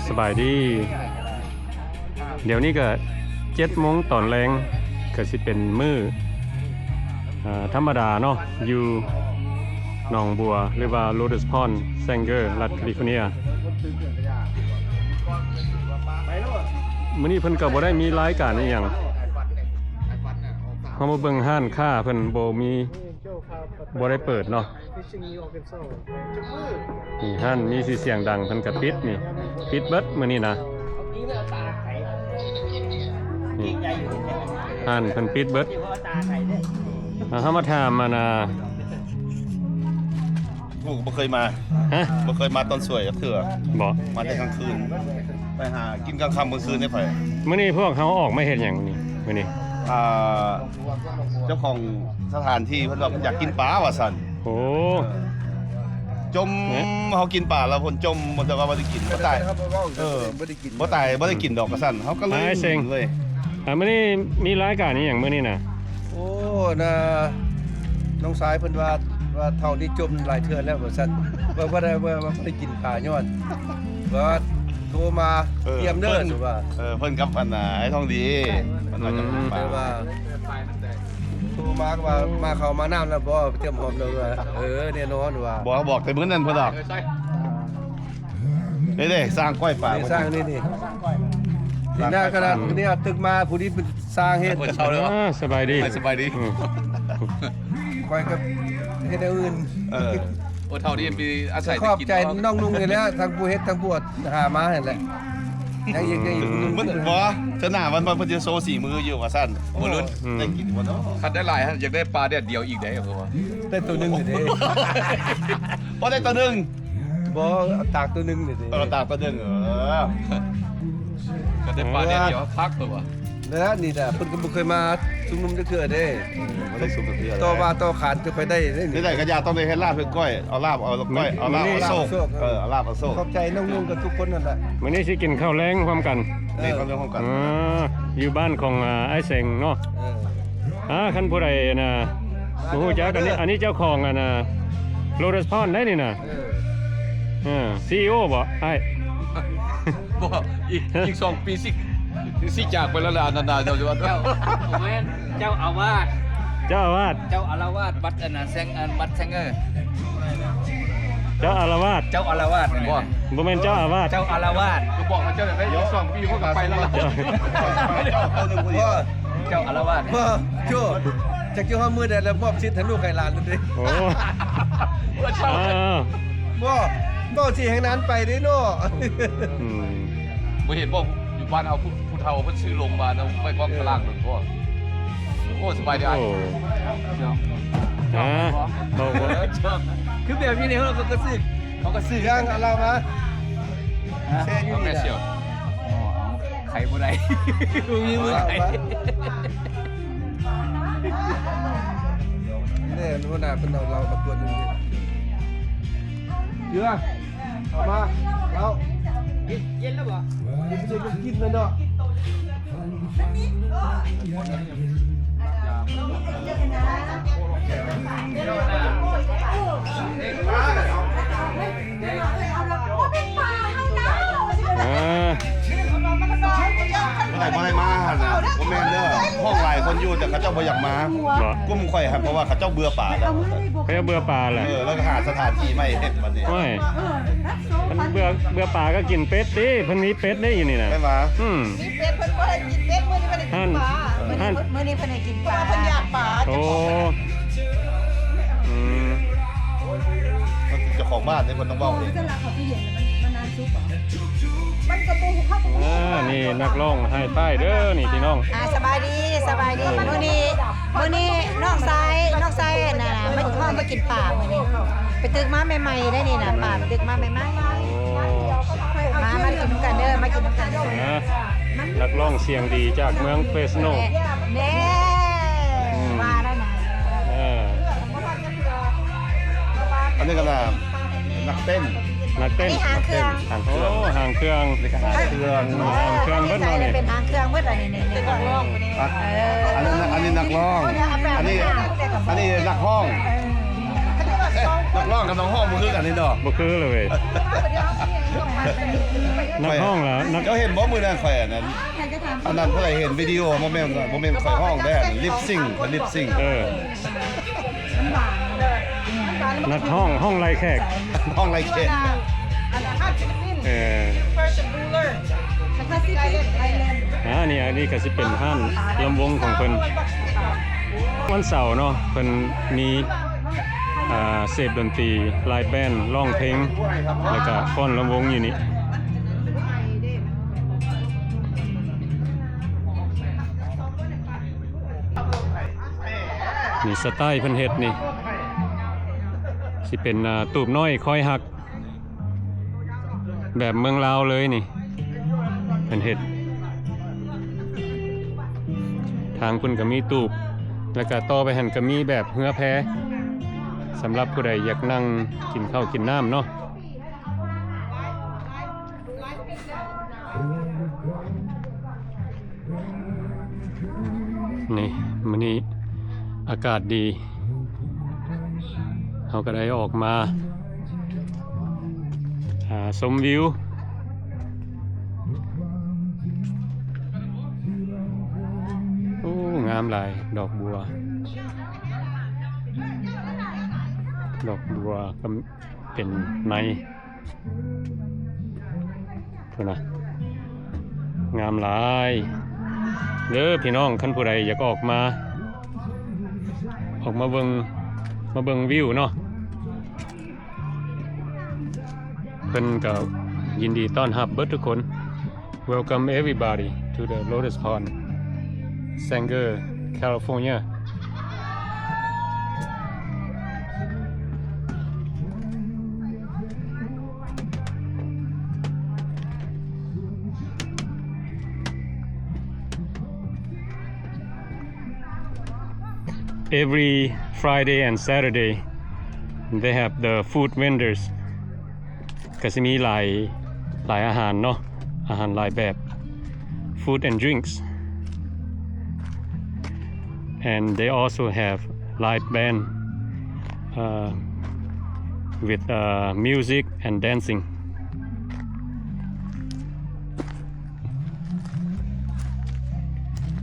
ສະບາຍດີ. ດຽວນີ້ກໍເຈັດໂມງຕອນແລງ ກໍຊິເປັນມື້ ເອີ ທຳມະດາເນາະ ຢູ່ໜອງບົວ ຫຼືວ່າ Lotus Pond Sanger ລັດຄາລິຟໍເນຍ. ມື້ນີ້ເພິ່ນກໍບໍ່ໄດ້ມີລາຍການອີ່ຫຍັງ ເຮົາມາເບິ່ງຮ້ານຄ້າເພິ່ນບໍ່ມີ ບໍ່ໄດ້ເປີດເນາະ. ນີ້ຮ້ານມີຊື່ສຽງດັງເພິ່ນກໍປິດນີ້ ປິດເບິດມື້ນີ້ນະ. ນີ້ຮ້ານເພິ່ນປິດເບິດ. ເຮົາມາຖາມ ອັນນ່າ ຜູ້ບໍ່ເຄີຍມາ ຮະ ບໍ່ເຄີຍມາຕອນສວຍຈັກເທື່ອ. ບໍ່ ມາແຕ່ກາງຄືນ ໄປຫາກິນກາງຄ່ຳກາງຄືນໄດ້ຂ້ອຍ. ມື້ນີ້ພວກເຮົາອອກມາເຮັດຫຍັງນີ້ ມື້ນີ້? ອ່າ ເຈົ້າຂອງສະຖານທີ່ເພິ່ນວ່າເພິ່ນຢາກກິນປາວ່າຊັ້ນ. ໂອ້ ຈົມ ເຮົາກິນປາແລ້ວເພິ່ນຈົມ ເພິ່ນວ່າບໍ່ໄດ້ກິນ ບໍ່ຕາຍ. ເອີ ບໍ່ໄດ້ກິນ ບໍ່ຕາຍ ບໍ່ໄດ້ກິນດອກວ່າຊັ້ນ ເຮົາກໍເລີຍ ອ້າຍເສັງ ເລີຍ. ອ່າ ມື້ນີ້ມີລາຍການອີ່ຫຍັງມື້ນີ້ນະ? ໂອ້ ນະ ນ້ອງຊາຍເພິ່ນວ່າ ວ່າເທົ່ານີ້ຈົມຫຼາຍເທື່ອແລ້ວວ່າຊັ້ນ ວ່າບໍ່ໄດ້ ວ່າບໍ່ໄດ້ກິນປາຍ້ອນ ວ່າໂທມາ ເອີ ຕຽມເດີ ເພິ່ນວ່າ ເອີ ເພິ່ນກັບ ອັນນ່າ ອ້າຍທອງດີ ເພິ່ນວ່າຈະ ອືມ ໄປວ່າ ໂທມາວ່າ ມາເຂົ້າມານ້ຳແລ້ວບໍ່ ຕຽມພ້ອມແລ້ວວ່າ ເອີ ແນ່ນອນວ່າ ບໍ່ ບອກແຕ່ມື້ນັ້ນເພິ່ນດອກ. ນີ້ເດ້ ສ້າງກ້ອຍປາ ນີ້ສ້າງນີ້ ນີ້ ນີ້ໜ້າຂະໜາດນີ້ຕຶກມາ ຜູ້ນີ້ເປັນສ້າງເຮັດ. ເອີ ສະບາຍດີ ສະບາຍດີ ອືມ ຂ້ອຍກໍເຮັດແນວອື່ນ. ເອີ ໂອ້ ເທົ່ານີ້ມີອາໄສ ຂອບໃຈນ້ອງນຸ່ງນີ້ແຫຼະ ທັງຜູ້ເຮັດທັງຜູ້ຫາມາຫັ້ນແຫຼະ. ຍັງອີກ ຍັງອີກ ມັນບໍ່ ເທື່ອໜ້າມັນ ມັນ ເພິ່ນຈະໂຊສີມືຢູ່ວ່າຊັ້ນ. ໂອ້ ລຸ້ນ ອືມ ໄດ້ກິນບໍ່ເນາະ? ຄັນໄດ້ຫຼາຍ ຢາກໄດ້ປາແດດດຽວອີກເດ້ ເພາະວ່າ ໄດ້ໂຕໜຶ່ງເດ້. ພໍໄດ້ໂຕໜຶ່ງ ບໍ່ ຕາກໂຕໜຶ່ງນີ້ເດ້. ເອີ ຕາກໂຕໜຶ່ງ ເອີ ກໍໄດ້ປາແດດດຽວຄັກຕົວະ. ແລ້ວນີ້ແຫຼະ ເພິ່ນກໍບໍ່ເຄີຍມາຊຸມນຸມຈັກເທື່ອເດ້. ບໍ່ໄດ້ຊຸມຈັກເທື່ອ ຕໍ່ວ່າຕໍ່ຂານຈະຄ່ອຍໄດ້ເດ້ນີ້. ໄດ້ກໍຢ່າ ຕ້ອງໄດ້ເຮັດລາບເຮັດກ້ອຍ ເອົາລາບເອົາກ້ອຍ ເອົາລາບເອົາໂຊກ. ເອີ ເອົາລາບເອົາໂຊກ. ຂອບໃຈນ້ອງນຸ່ງກັບທຸກຄົນນັ້ນແຫຼະ. ມື້ນີ້ຊິກິນເຂົ້າແລງພ້ອມກັນ. ເອີ ກິນເຂົ້າແລງພ້ອມກັນ. ເອີ ຢູ່ບ້ານຂອງ ອ່າ ອ້າຍເສັງເນາະ. ເອີ ອ່າ ຄັນຜູ້ໃດ ອັນນ່າ ບໍ່ຮູ້ຈັກ ອັນນີ້ ອັນນີ້ເຈົ້າຂອງ ອັນນ່າ Lotus Pond ໄດ໋ນີ້ນະ. ເອີ ເອີ ຊີອີໂອ ບໍ່ອ້າຍ? ບໍ່ ອີກ ອີກສອງປີຊິ ຊິຈາກໄປແລ້ວລະ ອັນນັ້ນນະ. ເຈົ້າ ເຈົ້າ ບໍ່ແມ່ນ ເຈົ້າອາວາດ ເຈົ້າອາວາດ ເຈົ້າອາລະວາດ ວັດອັນນ່າ ແຊງ ອັນ ວັດແຊງເອີ. ເຈົ້າອາລະວາດ ເຈົ້າອາລະວາດ. ບໍ່ ບໍ່ແມ່ນເຈົ້າອາວາດ ເຈົ້າອາລະວາດ. ກໍບອກວ່າເຈົ້າໄດ້ສອງປີ ເຂົາກໍໄປແລ້ວລະ. ເຈົ້າ ເຈົ້າ ເຈົ້າ ເຈົ້າ ເຈົ້າອາລະວາດ. ບໍ່ ໂຈ້ ຈັກຊິຮອດມື້ໃດແລ້ວ ມອບສິດໃຫ້ລູກໃຫ້ຫຼານໂລດເດ້. ໂອ້ ເຈົ້າ ອ່າ ບໍ່ ເວົ້າຊິແຮ່ງນານໄປເດ້ເນາະ. ອືມ ບໍ່ເຫັນບໍ່ ຢູ່ບ້ານເຮົາ ຜູ້ ຜູ້ເຖົ້າເພິ່ນຊື້ລົງມານຳ ໄວ້ກອງ ເອີ ຕະລ່າງເບິ່ງບໍ່. ໂອ້ ສະບາຍດີອ້າຍ. ໂອ້ ຮະ ເວົ້າບໍ່ ຄືແບບນີ້ເຂົາກໍຊື້ ເຂົາກໍຊື້ ຍ່າງເອົາເຫຼົ້າມາ ຮະ ແຊ່ຢູ່ນີ້ນະ. ອໍ ເອົາ ໄຂບໍ່ໄດ້ ບໍ່ມີມືໄຂ. ແນ່ ຫົວໜ້າເພິ່ນເອົາເຫຼົ້າມາຂວດໜຶ່ງ. ເຈືອ ເອົາມາ ເຫຼົ້າ ເຢັນ ເຢັນແລ້ວບໍ່? ກິນແລ້ວເນາະ. ເອີ ບໍ່ໄດ້ ບໍ່ໄດ້ມາຫັ້ນນະ ບໍ່ແມ່ນເດີ ຫ້ອງຫຼາຍຄົນຢູ່ ແຕ່ເຂົາເຈົ້າບໍ່ຢາກມາ. ບໍ່ ກຸ່ມຂ້ອຍຫັ້ນ ເພາະວ່າເຂົາເຈົ້າເບື່ອປາແລ້ວ. ເຂົາເຈົ້າເບື່ອປາແລ້ວ ເອີ ແລ້ວກໍຫາສະຖານທີ່ໃໝ່ເຮັດບັດນີ້. ໂອ້ຍ ເພິ່ນເບື່ອ ເບື່ອປາກໍກິນເປັດຕິ ເພິ່ນມີເປັດເດ້ຢູ່ນີ້ນະ. ແມ່ນຫວາ? ອືມ ມີເປັດ ເພິ່ນບໍ່ໄດ້ກິນເປັດ ມື້ນີ້ເພິ່ນໄດ້ກິນປາ. ຫັ້ນ ມື້ນີ້ເພິ່ນໄດ້ກິນປາ ເພາະວ່າເພິ່ນຢາກປາ. ໂອ້ ອືມ ເຈົ້າຂອງບ້ານເດ້ ເພິ່ນຕ້ອງເວົ້າເອງ. ມັນກໍບໍ່ຮູ້ ເຂົາກໍບໍ່ຮູ້. ອ່າ ນີ້ນັກຮ້ອງໄຮຟາຍເດີນີ້ພີ່ນ້ອງ. ອ່າ ສະບາຍດີ ສະບາຍດີ. ມື້ນີ້ ມື້ນີ້ນ້ອງຊາຍ ນ້ອງຊາຍອັນນ່າ ມາ ມາກິນປາມື້ນີ້ ໄປຕຶກມາໃໝ່ໆໄດ໋ນີ້ນະ. ປາໄປຕຶກມາໃໝ່ໆ. ໂອ້ ມາ ມາກິນນຳກັນເດີ ມາກິນນຳກັນເດີ. ອ່າ ນັກຮ້ອງສຽງດີຈາກເມືອງເຟສໂນ. ແນ່ ອືມ ມາແລ້ວນະ. ເອີ ອັນນີ້ກໍນະ ນັກເຕັ້ນ ນັກເຕັ້ນ ອັນນີ້ຫາງເຄື່ອງ ຫາງເຄື່ອງ. ໂອ້ ຫາງເຄື່ອງ ນີ້ກໍຫາງເຄື່ອງ ຫາງເຄື່ອງເບິດເນາະນີ້. ເປັນຫາງເຄື່ອງເບິດອັນນີ້ ນີ້ ນີ້ ເອີ ອັນນັ້ນ ອັນນີ້ນັກຮ້ອງ ອັນນີ້ ອັນນີ້ນັກຮ້ອງ. ເອີ ເອີ ນັກຮ້ອງກັບນັກຮ້ອງບໍ່ຄືກັນນີ້ດອກ ບໍ່ຄືເລີຍເວີຍ. ນັກຮ້ອງລະ ນັກ ເຈົ້າເຫັນບໍ່ມື້ນັ້ນຂ້ອຍອັນນັ້ນ ອັນນັ້ນ ຜູ້ໃດເຫັນວິດີໂອ ບໍ່ແມ່ນ ບໍ່ແມ່ນຂ້ອຍຮ້ອງເດ້ ລິບຊິງ ລິບຊິງ ເອີ ນັກຮ້ອງ ຮ້ອງໄລ່ແຂກ ຮ້ອງໄລ່ແຂກ ເອີ ອ່າ ນີ້ ອັນນີ້ກໍຊິເປັນຮ້ານລຳວົງຂອງເພິ່ນ ວັນເສົາເນາະ ເພິ່ນມີ ອ່າ ເສບດົນຕີ live band ຮ້ອງເພງ ແລ້ວກະຟ້ອນລຳວົງຢູ່ນີ້. ນີ້ສະໄຕເພິ່ນເຮັດນີ້ ຊິເປັນ ອ່າ ຕູບນ້ອຍຄອຍຮັກ ແບບເມືອງລາວເລີຍນີ້ ເພິ່ນເຮັດ ທາງພຸ້ນກໍມີຕູບ ແລ້ວກໍຕໍ່ໄປຫັ້ນກໍມີແບບເຮືອແພ ສຳລັບຜູ້ໃດຢາກນັ່ງກິນເຂົ້າກິນນ້ຳເນາະ. ນີ້ ມື້ນີ້ອາກາດດີ ເຮົາກໍໄດ້ອອກມາຫາຊົມວິວ. ໂອ້ ງາມຫຼາຍ ດອກບົວ ດອກບົວກໍເປັນໃນ ພຸ້ນນະ ງາມຫຼາຍເດີພີ່ນ້ອງ. ຄັນຜູ້ໃດຢາກອອກມາ ອອກມາເບິ່ງ ມາເບິ່ງວິວເນາະ ເພິ່ນກໍຍິນດີຕ້ອນຮັບເບິດທຸກຄົນ. Welcome everybody to the Lotus Pond, Sanger, California. Every Friday and Saturday, they have the food vendors. ກໍຊິມີຫຼາຍ ຫຼາຍອາຫານເນາະ ອາຫານຫຼາຍແບບ food and drinks, and they also have live band, uh, with, uh, music and dancing.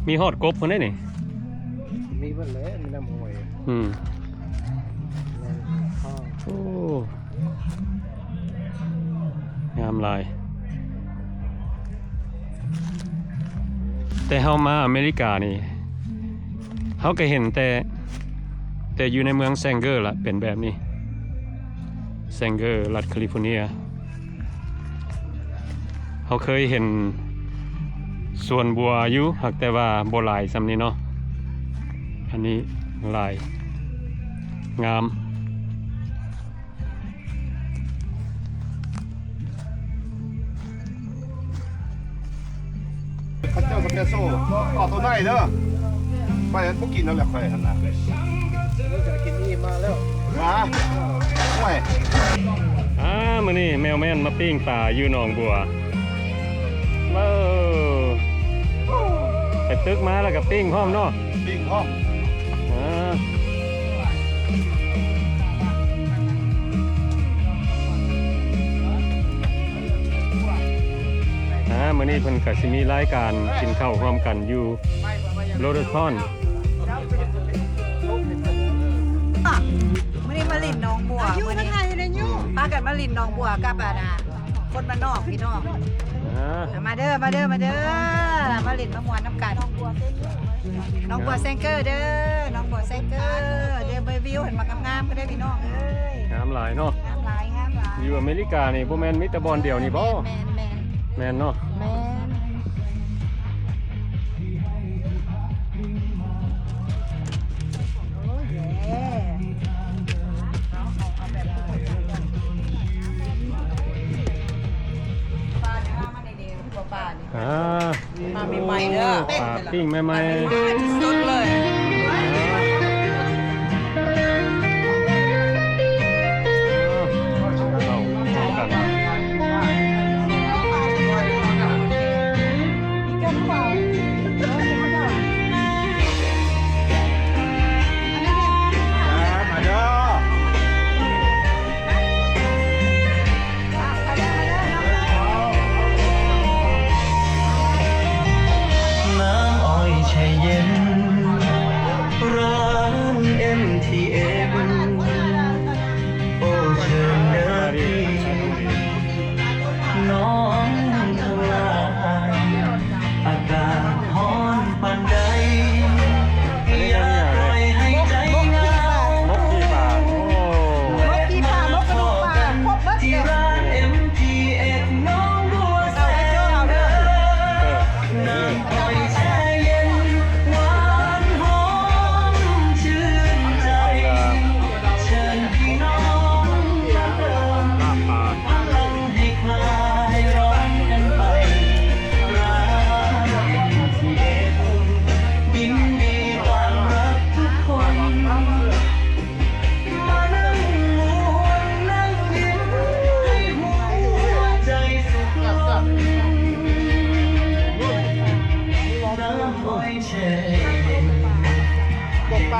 ມີຮອດກົບພຸ້ນເດ້ນີ້ ມີເບິດແຫຼະ ມີນ້ຳຫ້ວຍ ອືມ ແມ່ນ ໂອ້ ງາມຫຼາຍ. ແຕ່ເຮົາມາອາເມລິການີ້ ເຮົາກໍເຫັນແຕ່ ແຕ່ຢູ່ໃນເມືອງແຊງເກີລະເປັນແບບນີ້ ແຊງເກີ ລັດຄາລິຟໍເນຍ. ເຮົາເຄີຍເຫັນສວນບົວຢູ່ ຫາກແຕ່ວ່າບໍ່ຫຼາຍສ່ຳນີ້ເນາະ ອັນນີ້ຫຼາຍ ງາມ. ເຂົາເຈົ້າສະເປໂຊ ເອົາໂຕໃນເດີ ຂ້ອຍບໍ່ກິນແລ້ວແຫຼະ ຂ້ອຍຫັ້ນນະ ກິນອີ່ມມາແລ້ວ ຫາ ໂອ້ຍ ອ່າ ມື້ນີ້ແມວແມ່ນມາປີ້ງປາຢູ່ໜອງບົວ ເອີ ໄປຕຶກມາແລ້ວກໍປີ້ງພ້ອມເນາະ ປີ້ງພ້ອມ ອ່າ ອ່າ ມື້ນີ້ເພິ່ນກໍຊິມີລາຍການກິນເຂົ້າຮ່ວມກັນຢູ່ໂລຕັສພອນ ມື້ນີ້ມາຫຼິ້ນໜອງບົວ ຢູ່ ມື້ນີ້ ພາກັນມາຫຼິ້ນໜອງບົວກັບ ອັນນ່າ ຄົນບ້ານນອກພີ່ນ້ອງ ອ່າ ມາເດີ ມາເດີ ມາເດີ ມາຫຼິ້ນມາມ່ວນນຳກັນ ໜອງບົວແຊງເກີເດີ ໜອງບົວແຊງເກີເດີ ເບິ່ງວິວ ເຫັນບັກງາມໆ ກໍໄດ້ພີ່ນ້ອງເອີຍ ງາມຫຼາຍເນາະ ງາມຫຼາຍ ງາມຫຼາຍ ຢູ່ອາເມລິການີ້ບໍ່ແມ່ນມີແຕ່ບ່ອນດຽວນີ້ບໍ? ແມ່ນ ແມ່ນ ແມ່ນເນາະ ແມ່ນ ໂອ້ຍ ເຢ້ ປາເດີ ມາໃໝ່ໆເດີ ປາປີ້ງໃໝ່ໆ ທີ່ສຸດເລີຍ ເຂົ້າກັນ ມາເດີ.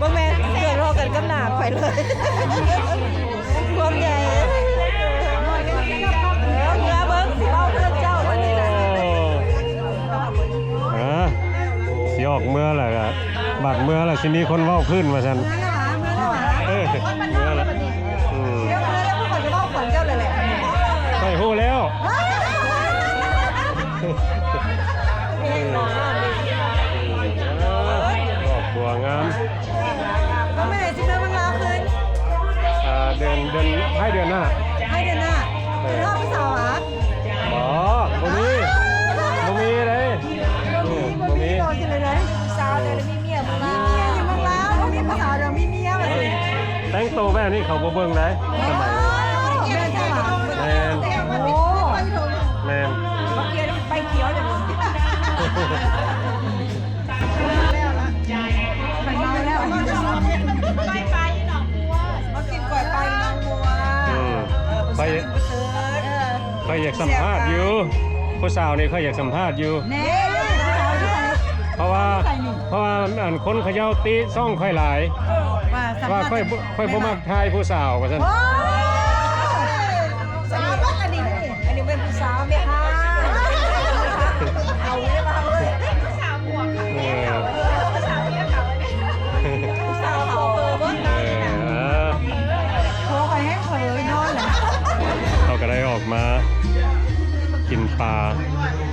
ບໍ່ແມ່ນ ເກືອບທໍ່ກັນກັບໜ້າຂ້ອຍເລີຍ ຄວາມໃຫຍ່ ເອີ ເມືອເບິ່ງ ຊິເວົ້າເລື່ອງເຈົ້າ ໂອ້ ອອກເມືອແລ້ວກໍ ບາດເມືອແລ້ວຊິມີຄົນເວົ້າພື້ນວ່າຊັ້ນ. ເອີ ເມືອແລ້ວ ອືມ ເຈົ້າເມືອແລ້ວ ຂ້ອຍຈະເວົ້າຂວັນເຈົ້າເລີຍແຫຼະ. ຂ້ອຍຮູ້ແລ້ວ. ເອີ ດອກບົວງາມ. ແລ້ວເມື່ອໃດຊິເມືອເມືອງລາວຄືນ? ອ່າ ເດືອນ ເດືອນ ທ້າຍເດືອນໜ້າ. ທ້າຍເດືອນໜ້າ. ເອີ ຄືເຮົາຜູ້ສາວຫວາ? ບໍ່ ບໍ່ມີ ບໍ່ມີເດ້. ອືມ ບໍ່ມີ ບໍ່ມີເດ້. ຜູ້ສາວແຕ່ມີເມຍເມືອງລາວ ມີເມຍຢູ່ເມືອງລາວ ບໍ່ມີຜູ້ສາວດຽວມີເມຍວ່າຊັ້ນ. ແຕ່ງໂຕແບບນີ້ເຂົາບໍ່ເບິ່ງເດ້ ສະໄໝ ແມ່ນແທ້ຫວາ? ແມ່ນ. ໂອ້ ແມ່ນ. ບັກເກຍໄປຂຽວເລີຍ. ໄປແລ້ວ ໄປ ໄປໜອງບົວ ມາກິນກ້ອຍໄປໜອງບົວ. ອືມ ຂ້ອຍ ຂ້ອຍຢາກສຳພາດຢູ່ ຜູ້ສາວນີ້ຂ້ອຍຢາກສຳພາດຢູ່. ແນ່ ຜູ້ສາວຢູ່ໃສ? ເພາະວ່າ ຢູ່ໃສນີ້? ເພາະວ່າ ອັນ ຄົນເຂົາເຈົ້າຕິຊ່ອງຂ້ອຍຫຼາຍ ເອີ ວ່າ ວ່າຂ້ອຍ ຂ້ອຍບໍ່ມັກຖ່າຍຜູ້ສາວວ່າຊັ້ນ. ໂອ້ຍ ສາວບັກອັນນີ້ ອັນນີ້ແມ່ນຜູ້ສາວແມ່ຄ້າ ເອົາເລີຍວ່າເອີຍ. ເອີ ສາວເຂົາເບີບໍ່ໄດ້ນະ ເອີ ຜົວຂ້ອຍແຮງເຜີນອນແຫຼະ. ເຮົາກໍໄດ້ອອກມາກິນປາ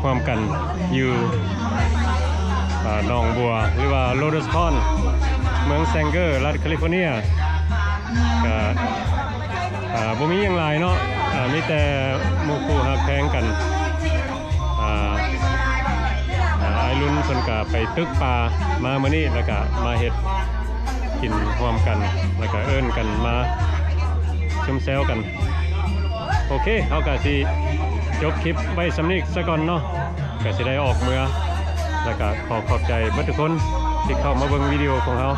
ຮ່ວມກັນຢູ່ ອ່າ ໜອງບົວ ຫຼືວ່າ Lotus Pond ເມືອງ Sanger ລັດ California. ກໍ ອ່າ ບໍ່ມີຫຍັງຫຼາຍເນາະ ອ່າ ມີແຕ່ໝູ່ຄູ່ຮັກແພງກັນ. ອ່າ ອ່າ ອ້າຍລຸນເພິ່ນກະໄປຕຶກປາມາມື້ນີ້ ແລ້ວກະມາເຮັດກິນຮ່ວມກັນ ແລ້ວກະເອີ້ນກັນມາຊຸມແຊວກັນ. ໂອເຄ ເຮົາກະຊິຈົບຄລິບໄວ້ສ່ຳນີ້ສາກ່ອນເນາະ ກະຊິໄດ້ອອກເມືອ ແລ້ວກະຂໍຂອບໃຈເບິດທຸກຄົນທີ່ເຂົ້າມາເບິ່ງວິດີໂອຂອງເຮົາ.